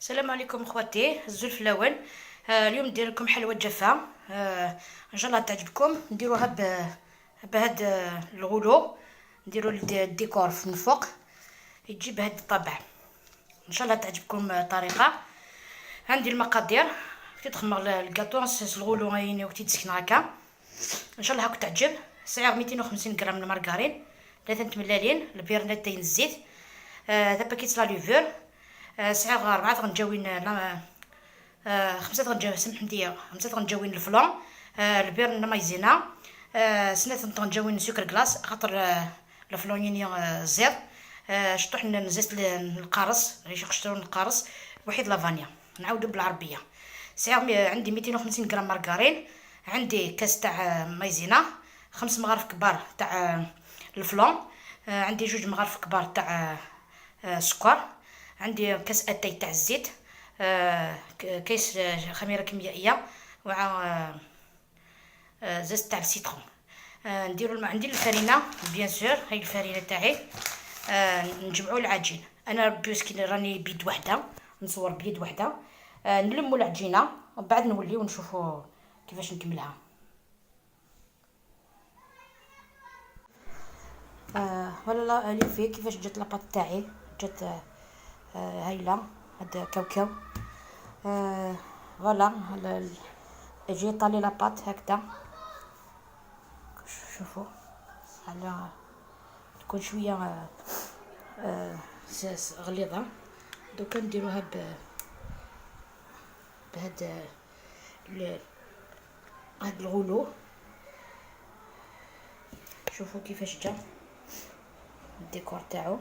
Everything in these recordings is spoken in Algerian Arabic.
السلام عليكم اخواتي الزلف الاول. اليوم ندير لكم حلوة جافة، ان شاء الله تعجبكم. نديروها بهاد ال rouleau، نديرو الديكور من فوق يجي بهاد الطابع. ان شاء الله تعجبكم الطريقة. عندي المقادير كي تخمر ال gâteau ال rouleau غايني وقتي تسكن هكا. ان شاء الله هاك تعجب. سعر 250 غرام المارغرين، 3 ملالين البيرنات تاين الزيت، paquet la levure، سعر 4 غنجاوين، 5 غنجاوين، سمح لي، 5 غنجاوين ال flan، البيرن مايزينا، سنة غنجاوين sucre glace خاطر ال flan يني زيت، شطوح نزيت القارص غير شطون القارص وحيد la vanille. نعاودو بالعربية. سعر عندي 250 غرام مارغرين، عندي كاس تاع مايزينا، 5 مغارف كبار تاع ال flan، عندي 2 مغارف كبار تاع سكر، عندي كاس اتاي تاع الزيت، كيس خميره كيميائية، وع zeste تاع ال citron. نديرو عندي الفرينة bien sûr، هاي الفرينة تاعي. نجمعوا العجين. انا puisque راني بيد وحده نصور بيد وحده. نلموا العجينة ومن بعد نوليو نشوفوا كيفاش نكملها. voilà les filles كيفاش جات la pâte تاعي، جات هايلة هاد كاوكاو. voilà j'ai étalé la pâte هكذا، شوفوا على تكون شوية غليظة. دوكا نديروها بهاد هاد ال rouleau. شوفوا كيفاش جا الديكور تاعو.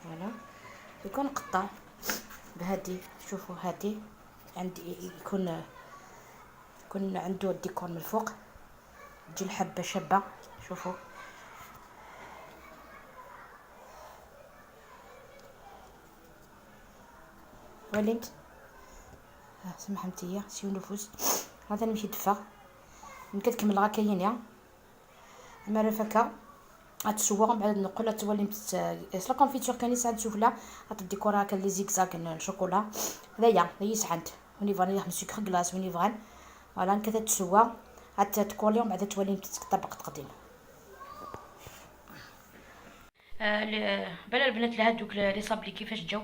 voilà دوكا نقطع بهادي. شوفوا هادي عندي يكون عنده الديكور من الفوق، تجي الحبة شابه. شوفوا وليت سمحمتي سيو نفوس هذا نمشي دفا يمكن تكمل غا كاين يا اما رفاكا غتسوا. من بعد نقول تولي la confiture كان يسعد سفلى غتديكورا هكا les zigzags ال chocolat هذايا هي سعد وني فاني يخدم sucre glace وني فغان. voilà نكذا تسوا غتكولي ومن بعد تولي طبق تقديم. بلا البنات لهادوك les sablés كيفاش جاو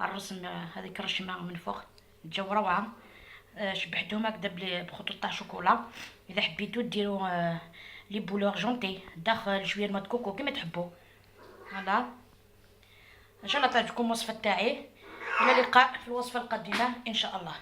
الرسم، هذيك الرشمه من فوق جاو روعه. شبحتهم هكذا بخطوط تاع شوكولا. اذا حبيتو ديروا les boules argentées داخل شوية noix de coco كيما تحبوا. voilà ان شاء الله تعجبكم الوصفة تاعي. الى اللقاء في الوصفة القادمة ان شاء الله.